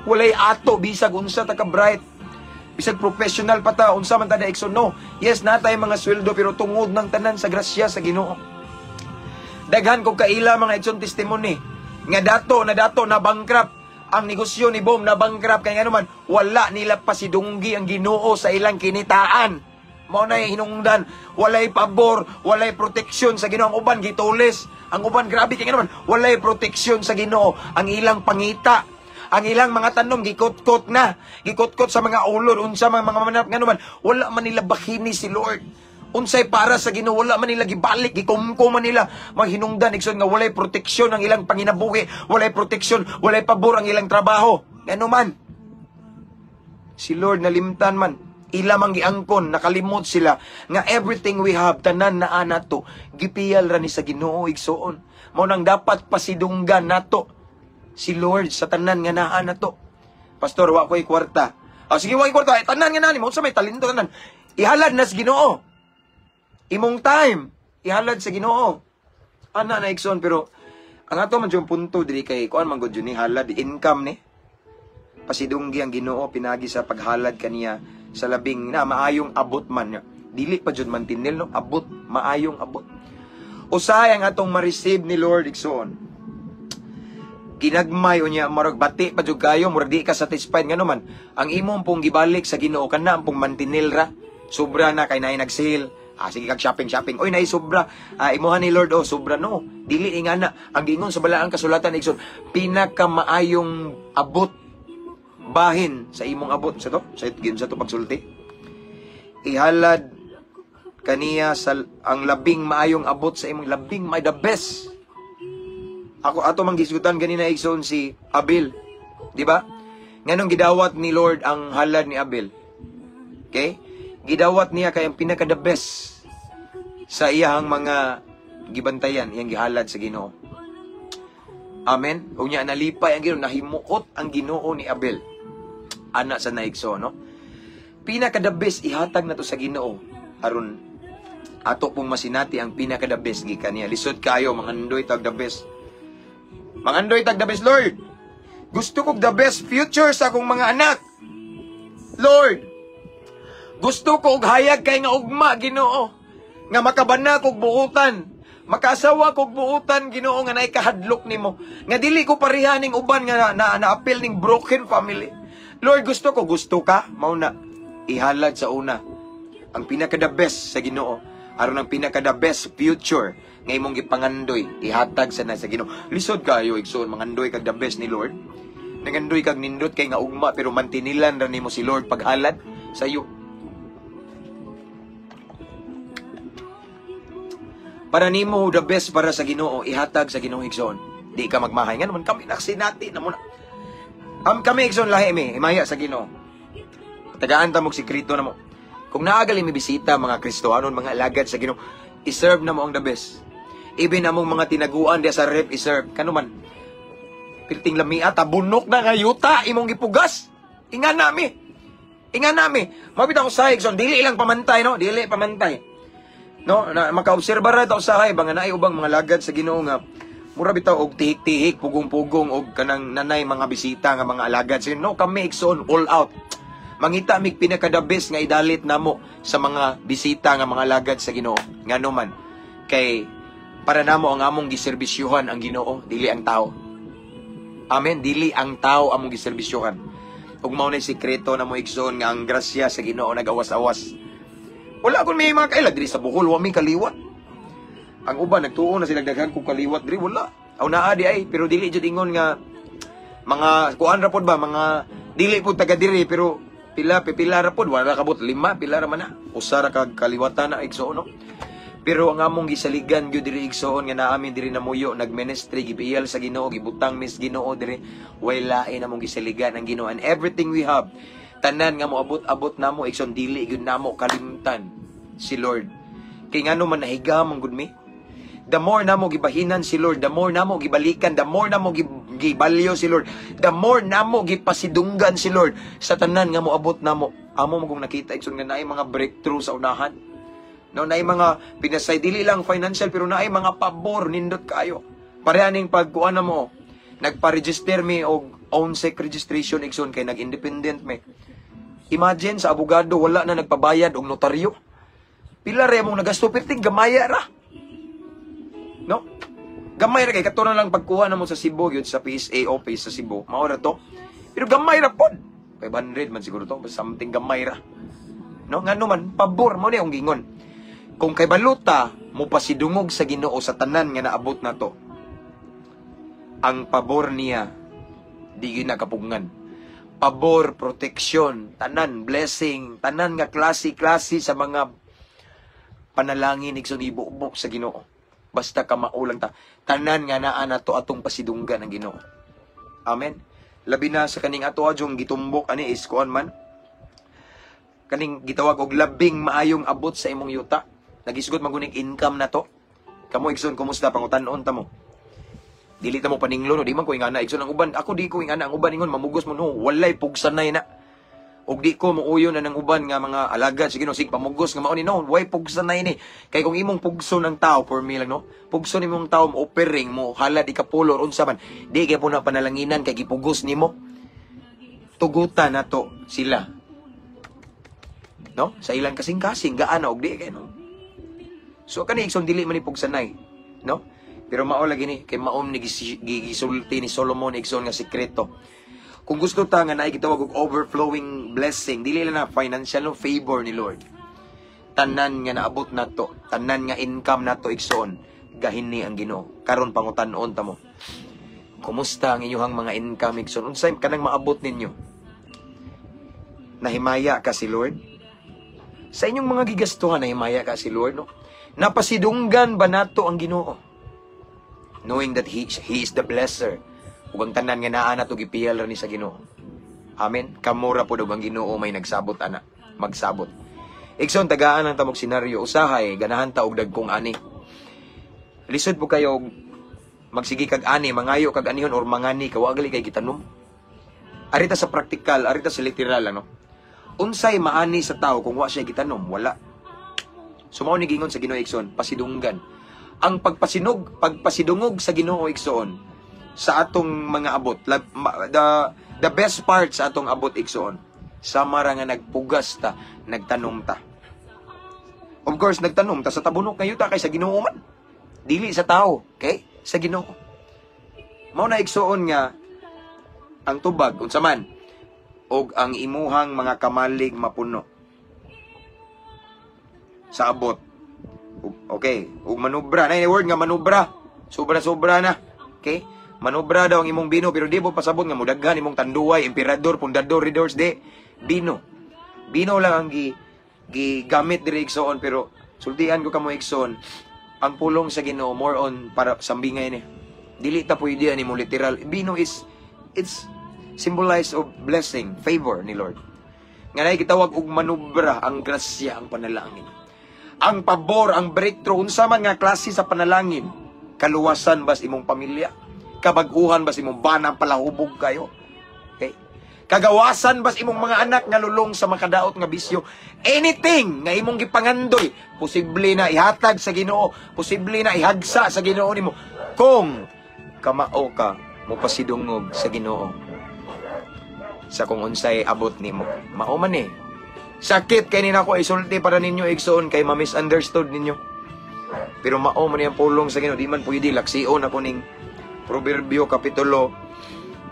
B: Walay ato bisag unsa ta ka bright, bisag professional pa ta, unsa man ta na, igsoon, no? Yes, natay mga sweldo, pero tungod ng tanan sa grasya sa Ginoo. Daghan kog kaila, mga igsoon, testimony nga dato na dato na bankrupt ang negosyo ni Bom, na bankrupt, kay ngano man wala nila pasidunggi ang Ginoo sa ilang kinitaan. Mao na hinungdan, walay pabor, walay proteksyon sa Ginoo. Ang uban gitulis, ang uban grabe, kay ngano man walay proteksyon sa Ginoo ang ilang pangita. Ang ilang mga tanom gikutkot na, gikutkot sa mga ulod, unsa man mga manap, ngano man wala man nila bakini si Lord. Unsay para sa Ginoo, wala man nila gibalik, gikumko man nila. Maghinungdan, igsoon, nga walay proteksyon ang ilang panginabuhi, walay proteksyon, walay pabor ang ilang trabaho. Ngano man si Lord nalimtan man, ila mang giangkon, nakalimot sila nga everything we have, tanan na nato, gipiyal ra ni sa Ginoo, igsoon. Mao nang dapat pasidunggan nato si Lord sa tanan nga naa nato. "Pastor, wa ko'y kwarta." Ah, sige, wa ko'y kwarta. Eh, tanan nga naa nimo, unsa may talento, tanan ihalad na sa Ginoo. Imong time, ihalad sa Ginoo. Ana na, igsoon, pero ang ato man yung punto diri kay kuan man gud yun ni halad, income ni. Pasidunggi ang Ginoo pinagi sa paghalad kaniya sa labing na maayong abot man. Dili pa jud man tinil, no, abot, maayong abot. Usahay ang atong ma-receive ni Lord, igsoon. Ginagmay unya marag bati pa jud kayo, murag di ka satisfied, ngano man ang imong pong gibalik sa Ginoo kana ang pong mantinil ra. Sobra na kay naay nag-sale. Ah, sige kag shopping shopping. Oy, naay sobra. Ah, imuha ni Lord, oh, sobra, no. Dili ingana. Ang giingon sa balaang kasulatan, igsoon, pinakamaayong abot, bahin sa imong abot sa to, sa sa to pagsulti. Ihalad kaniya sa ang labing maayong abot sa imong labing may the best. Ako ato mang gisgutan ganina, igsoon, si Abel. Di ba? Nganong gidawat ni Lord ang halad ni Abel? Okay? Gidawat niya kay ang pinaka the best sa iyahang mga gibantayan, iyang gihalad sa Ginoo. Amen. Unya nalipay ang Ginoo, nahimuot ang Ginoo ni Abel. Ana sa naigso, no? Pinaka the best ihatag nato sa Ginoo aron ato pong masinati ang pinaka the best gikan niya. Lisod kayo mangandoy tag the best. Mangandoy tag the best, Lord. Gusto kog the best future sa akong mga anak. Lord, gusto ko og hayag kay nga ugma, Ginoo. Nga makabana kog buutan. Makasawa kog buutan, Ginoo, nga naay kahadlok nimo. Nga dili ko pareha ning uban nga na, na, naapil ning broken family. Lord, gusto ko, gusto ka, mao na ihalad sa una ang pinaka the best sa Ginoo aron ang pinaka the best future nga imong gipangandoy ihatag sa na sa Ginoo. Lisod kayo, igsoon, mangandoy kag the best ni Lord. Nangandoy kag nindot kay nga ugma, pero mantinilan ra nimo si Lord paghalad sa iyo. Para nimo the best para sa Ginoo, ihatag sa Ginoo, igsoon. Di ka magmahay nga naman kami naksinati na mo na. Am kami, igsoon, lahi mi, himaya sa Ginoo. Tagaan ta mo sikreto na mo. Kung naagali mi bisita mga Kristohanon, mga alagad sa Ginoo, i-serve na mo ang the best. Even among mga tinaguan diya sa ref, i-serve. Kano man, pilting lamia, tabunok na nga yuta, imong gipugas. Inga nami. Inga nami. Mabit ako sa igsoon, dili ilang pamantay, no? Dili pamantay. No, na makaobserba ra ta usahay ba nga naay ubang mga lagad sa Ginoo nga mura bitaw og tihik-tihik, pugong-pugong og kanang nanay mga bisita nga mga alagad sa Ginoo. No, kami, igsoon, all out. Mangita mig pinaka the best nga idalit namo sa mga bisita nga mga alagad sa Ginoo. Ngano man kay para namo ang among giserbisyuhan ang Ginoo, dili ang tao. Amen, dili ang tao among giserbisyuhan. Ug mao na sikreto na mo, igsoon, nga ang grasya sa Ginoo nagawas-awas. Wala akong may mga kaila diri sa Bohol, wa mi kaliwat. Ang uban nagtuo na sila daghan kog kaliwat diri, wala. Aw naa di ay, pero dili jud ingon nga mga kuan ra pod ba, mga dili pud taga diri, pero Pila pipila ra pod, wala kabot lima, pila ra man na. Usa ra kag kaliwatan na, igsoon, no? Pero ang among gisaligan gyud diri, igsoon, nga naamin diri namuyo, nagministry, gibiyal sa Ginoo, gibutang mis Ginoo diri, way lain among gisaligan ang Ginoo. And everything we have, tanan nga moabot-abot namo, igsoon, dili gyud namo kalimtan si Lord. Kay ngano man, nahiga man gud mi. The more namo gibahinan si Lord, the more namo gibalikan, the more namo gibalyo si Lord, the more namo gipasidunggan si Lord sa tanan nga moabot namo. Amo mo kung nakita, igsoon, nga naay mga breakthrough sa unahan. No, naay mga pinasay, dili lang financial, pero naay mga pabor nindot kayo. Pareha ning pagkuan na mo, nagpa-register mi og own sec registration, igsoon, kay nag-independent mi. Imagine, sa abogado wala na nagpabayad og notaryo. Pila ra mong nagasto, perting gamaya ra. No? Gamay ra kay kato na lang pagkuha na mo sa Cebu gyud, sa PSA office sa Cebu. Mao ra to. Pero gamay ra pod. 500 man siguro to, something, gamay ra. No, ngano man, pabor mo ni ang gingon. Kung kay baluta mo pasidungog sa Ginoo sa tanan nga naabot nato, ang pabor niya di gyud nakapugngan. Pabor, proteksyon, tanan, blessing, tanan nga klase-klase sa mga panalangin, igsoon, ibugbok sa Ginoo. Basta kamao lang ta. Tanan nga naa nato, atong pasidunggan ang Ginoo. Amen. Labi na sa kaning ato adjong gitumbok ani is kuan man. Kaning gitawag og labing maayong abot sa imong yuta. Nagisgot man guning income na to. Kamo, igsoon, kumusta, pangutan-on ta mo? Dili ta mo paninglo, no, di man ko ingana, igsoon, ang uban. Ako di ko ingana ang uban ingon mamugos mo, no, walay pugsanay na. Og di ko muuyo na ng uban nga mga alagad sige, no, sig pamugos nga mao ni, no, way pugsanay ni. Kay kung imong pugso ng tao, for me lang, no, pugso nimong tao mo offering mo halad ikapulor unsa man, di kay po na panalanginan kay gipugos nimo. Tugutan nato sila. No? Sa ilang kasing-kasing gaan na og di kay, no. So kani, igsoon, dili man ni pugsanay, no? Pero mao lagi ni kay maom ni gisulti ni Solomon, igsoon, nga sikreto. Kung gusto ta nga naay gitawag og overflowing blessing, dili lang na financial, no, favor ni Lord. Tanan nga naabot nato, tanan nga income nato, igsoon, gahin ni ang Ginoo. Karon pangutan-on ta mo. Kumusta ang inyong mga income, igsoon? Unsay kanang maabot ninyo? Nahimaya ka si Lord? Sa inyong mga gigastuhan, nahimaya ka si Lord, no? Napasidunggan ba nato ang Ginoo? Knowing that He is the blesser. Ug ang tanan nga naa nato gipiyal ra ni sa Ginoo. Amen. Kamura pod og ang Ginoo may nagsabot ana, magsabot. Igsoon, tagaan ang tamog senaryo. Usahay ganahan ta og dagkong ani. Lisod po kayo og magsige kag ani, mangayo kag anihon or mangani ka, wa gali kay gitanom. Arita sa praktikal, arita sa literal, ano. Unsay maani sa tao kung wa siya gitanom? Wala. So mao ni gingon sa Ginoo, igsoon, pasidunggan. Ang pagpasidungog sa Ginoo, igsoon, sa atong mga abot, the best part sa atong abot, igsoon, sama ra nga nagpugas ta, nagtanom ta. Of course, nagtanom ta sa tabunok nga yuta kay sa Ginoo man. Dili sa tao, okay? Sa Ginoo. Mao na, igsoon, nga ang tubag unsa man og ang imuhang mga kamalig mapuno sa abot. Okay, ug manubra na word nga manubra. Sobra-sobra na. Okay? Manubra daw ang imong bino, pero di mo pasabot nga mudaghan imong tanduay, emperador, pundador, redors de bino. Bino lang ang gi gigamit diri, igsoon, pero sultian ko kamo, igsoon, ang pulong sa Ginoo more on para sambingay ni. Dili ta pwede ani mo literal. Bino is it's symbolized of blessing, favor ni Lord. Nga naay gitawag og manubra ang grasya, ang panalangin. Ang pabor, ang breakthrough, unsa man nga klase sa panalangin, kaluwasan bas imong pamilya, kabag-uhan bas imong bana, palahubog kayo. Okay? Kagawasan bas imong mga anak nga lulong sa makadaot nga bisyo. Anything nga imong gipangandoy, posible na ihatag sa Ginoo, posible na ihagsa sa Ginoo nimo kung kamao ka mopasidungog sa Ginoo sa kung unsay abot nimo. Mao man eh. Sakit kay ni nako isulti para ninyo, igsoon, kay ma-misunderstood ninyo. Pero mao man ang pulong sa Ginoo, di man pwede laksion ako ning Proverbio kapitulo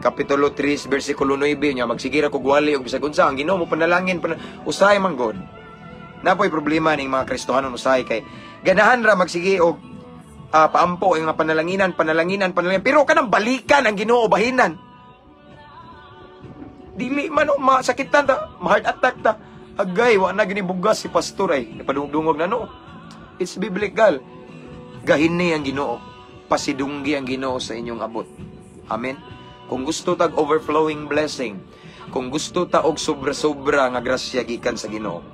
B: 3 bersikulo 9 nya magsigira kog wali og bisag unsa ang Ginoo mo panalangin usahay man god. Napoy problema ning mga Kristohanon usahay kay ganahan ra magsige og paampo ang mga panalanginan, panalanginan, panalangin, pero kanang balikan ang Ginoo bahinan. Dili man o masakitan ta, ma-heart attack ta. Agay, wa na gini bugas si pastor ay. Napadungog na, no. It's biblical. Gahini ang Ginoo. Pasidunggi ang Ginoo sa inyong abot. Amen. Kung gusto tag overflowing blessing, kung gusto ta og sobra-sobra nga grasya gikan sa Ginoo,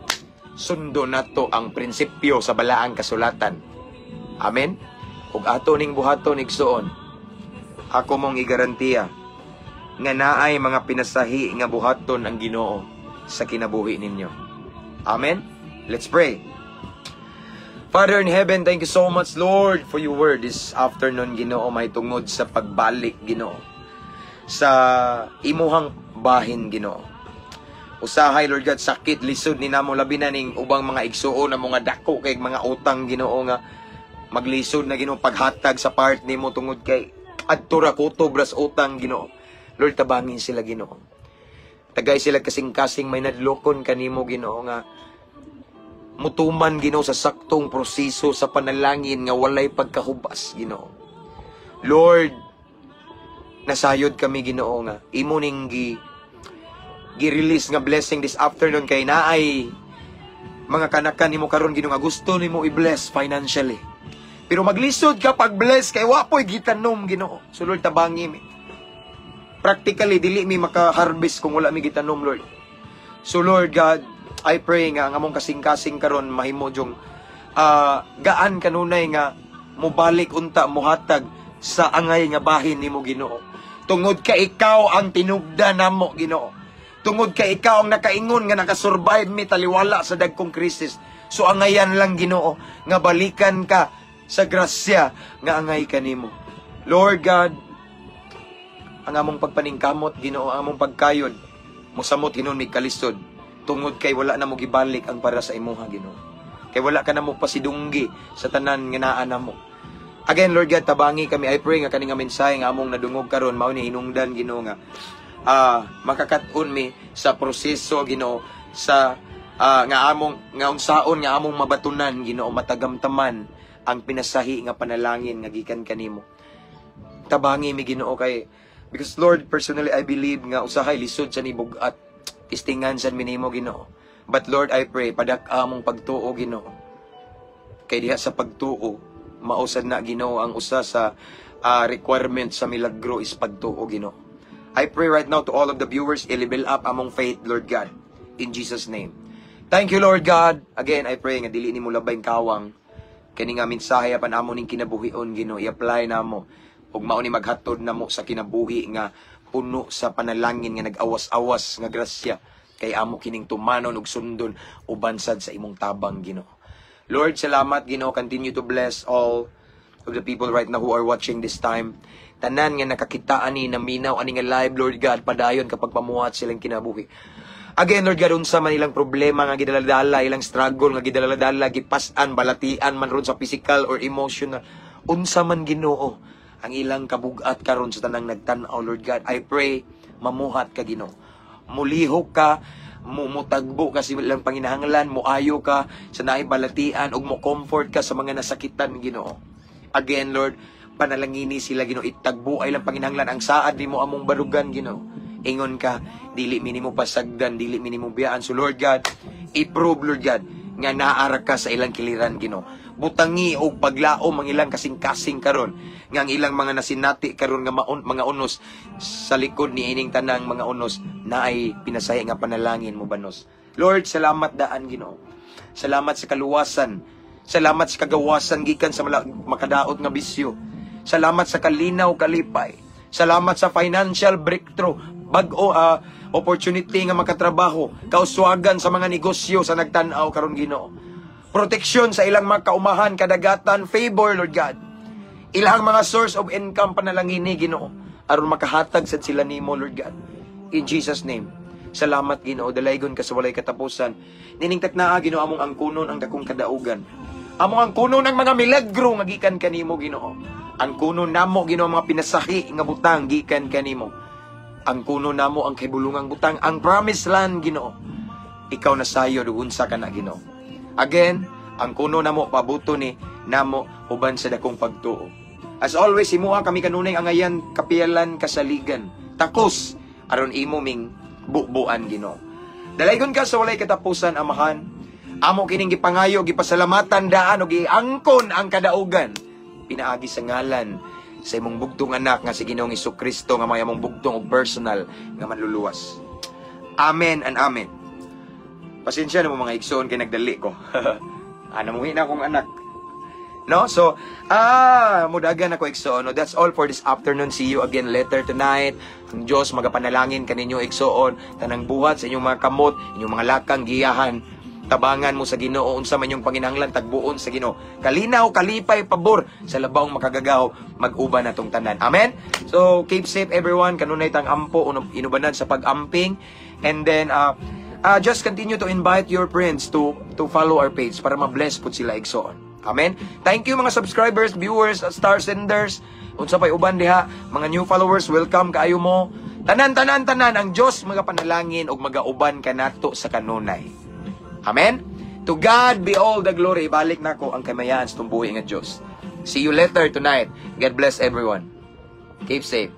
B: sundo nato ang prinsipyo sa balaang kasulatan. Amen. Ug ato ning buhaton, igsuon, ako mong igarantiya nga naay mga pinasahi nga buhaton ang Ginoo sa kinabuhi ninyo. Amen. Let's pray. Father in heaven, thank you so much, Lord, for your word this afternoon, Ginoo, may tungod sa pagbalik, Ginoo, sa imuhang bahin, Ginoo. Usahay, Lord God, sakit, lisod ni namo, labi na ning ubang mga igsuon na mga dako kay mga utang, Ginoo, nga maglisod na, Ginoo, paghatag sa part nimo tungod kay adto ra kutob ras utang, Ginoo. Lord, tabangin sila, Ginoo. Tagay sila kasing-kasing may nadlokon kanimo, Ginoo, nga mutuman, Ginoo, sa saktong proseso sa panalangin nga walay pagkahubas, Ginoo. Lord, nasayod kami, Ginoo, nga imo ning gi gi-release nga blessing this afternoon kay naay mga kanakan nimo karon, Ginoo, nga gusto nimo i-bless financially. Pero maglisod ka pag-bless kay wa po'y gitanom, Ginoo. So Lord, tabangi mi. Practically dili mi maka-harvest kung wala mi gitanom, Lord. So Lord God, I pray nga ang among kasing-kasing karon mahimo jung gaan kanunay nga mobalik unta mohatag sa angay nga bahin nimo, Ginoo. Tungod ka ikaw ang tinugda namo, Ginoo. Tungod kay ikaw ang nakaingon nga nakasurvive mi taliwala sa dagkong krisis. So angayan lang, Ginoo, nga balikan ka sa grasya nga angay kanimo. Lord God, ang among pagpaningkamot, Ginoo, ang among pagkayod, mosamot hinon mig kalisod tungod kay wala na mo gibalik ang para sa imuha, Ginoo. Kay wala ka na mo pasidunggi sa tanan nga naa namo. Again, Lord God, tabangi kami. I pray nga kani nga mensahe nga among nadungog karon mao ni hinungdan, Ginoo, nga makakat-on mi sa proseso, Ginoo, sa nga among nga unsaon nga among mabatunan, Ginoo, matagamtaman ang pinasahi nga panalangin nga gikan kanimo. Tabangi mi, Ginoo, kay because Lord, personally I believe nga usahay lisod sa nibug-at testingan sad mi nimo, Ginoo. But Lord, I pray padak among pagtuo, Ginoo. Kay diha sa pagtuo mausad na, Ginoo, ang usa sa requirement sa milagro is pagtuo, Ginoo. I pray right now to all of the viewers, i-level up among faith, Lord God, in Jesus' name. Thank you, Lord God. Again, I pray nga dili nimo labay kawang kani nga mensahe apan amo ning kinabuhion, Ginoo, i-apply namo ug mao ni maghatod namo sa kinabuhi nga puno sa panalangin nga nag-awas-awas nga grasya kay amo kining tumanon ug sundon uban sad sa imong tabang, Ginoo. Lord, salamat, Ginoo. Continue to bless all of the people right now who are watching this time. Tanan nga nakakita ani, naminaw ani nga live, Lord God, padayon kapag pamuhat silang kinabuhi. Again, Lord God, unsa man ilang problema nga gidaladala, ilang struggle nga gidaladala, gipas-an, balatian man ron sa physical or emotional, unsa man, Ginoo, ang ilang kabugat karon sa tanang nagtan-aw, Lord God, I pray mamuhat ka, Ginoo. Mulihok ka, mutagbo ka sa ilang panginahanglan, muayo ka sa naay balatian ug mo comfort ka sa mga nasakitan, Ginoo. Again, Lord, panalangini sila, Ginoo, itagbo ay lang panginahanglan ang saad nimo among barugan, Ginoo. Ingon ka, dili mi nimo pasagdan, dili mi nimo biyaan. So Lord God, i-prove, Lord God, nga naara ka sa ilang kiliran, Ginoo. Butangi og paglaom ang ilang kasing-kasing karon nga ang ilang mga nasinati karon nga mga unos sa likod ni ining tanang mga unos naay pinasahi nga panalangin mo banos. Lord, salamat daan, Ginoo. Salamat sa kaluwasan. Salamat sa kagawasan gikan sa makadaot nga bisyo. Salamat sa kalinaw kalipay. Salamat sa financial breakthrough. Bag-o opportunity nga makatrabaho, kauswagan sa mga negosyo sa nagtan-aw karon, Ginoo. Proteksyon sa ilang mga kaumahan, kadagatan, favor, Lord God. Ilang mga source of income panalangini, Ginoo, aron makahatag sad sila nimo, Lord God. In Jesus' name. Salamat, Ginoo, dalaygon ka sa walay katapusan. Nining taknaa, Ginoo, among angkunon ang dakong kadaugan. Among angkunon ang mga milagro nga gikan kanimo, Ginoo. Angkunon namo, Ginoo, mga pinasahi nga butang gikan kanimo. Angkunon namo ang kahibulungang butang, ang promised land, Ginoo. Ikaw na sayod ug unsa ka na, Ginoo. Again, angkunon namo pabuto ni namo uban sa dakong pagtuo. As always, himuha kami kanunay angayan, kapiyalan, kasaligan. Takos aron imo ming Bubuan, Ginoo. Dalaygon ka sa walay katapusan, Amahan. Amo kining gipangayo, gipasalamatan daan ug giangkon ang kadaugan. Pinaagi sa ngalan sa imong bugtong anak nga si Ginoong Kristo nga may among bugtong ug personal nga manluluwas. Amen and amen. Pasensya na mo, mga igsoon, kay nagdali ko. Namuhi na akong anak. No? So, mudagan ako, igsoon. No, that's all for this afternoon. See you again later tonight. Ang Diyos magapanalangin kaninyo, igsoon. Tanang buhat sa inyong mga kamot, inyong mga lakang giyahan. Tabangan mo sa Ginoo. Unsa man inyong panginahanglan, tagbuon sa Ginoo. Kalinaw, kalipay, pabor sa labawng makagagahom, mag-uban natong tanan. Amen. So keep safe, everyone. Kanunay tang ampo, inubanan sa pag-amping, and then just continue to invite your friends to follow our page para ma-bless pud sila, igsoon. Amen. Thank you, mga subscribers, viewers, star senders, unsa pay uban diha, mga new followers, welcome kaayo mo. Tanan, tanan, tanan, ang Dios magapanalangin ug magauban kanato sa kanunay. Amen. To God be all the glory. Balik nako ang kamayan sa tumbuhi nga Dios. See you later tonight. God bless everyone. Keep safe.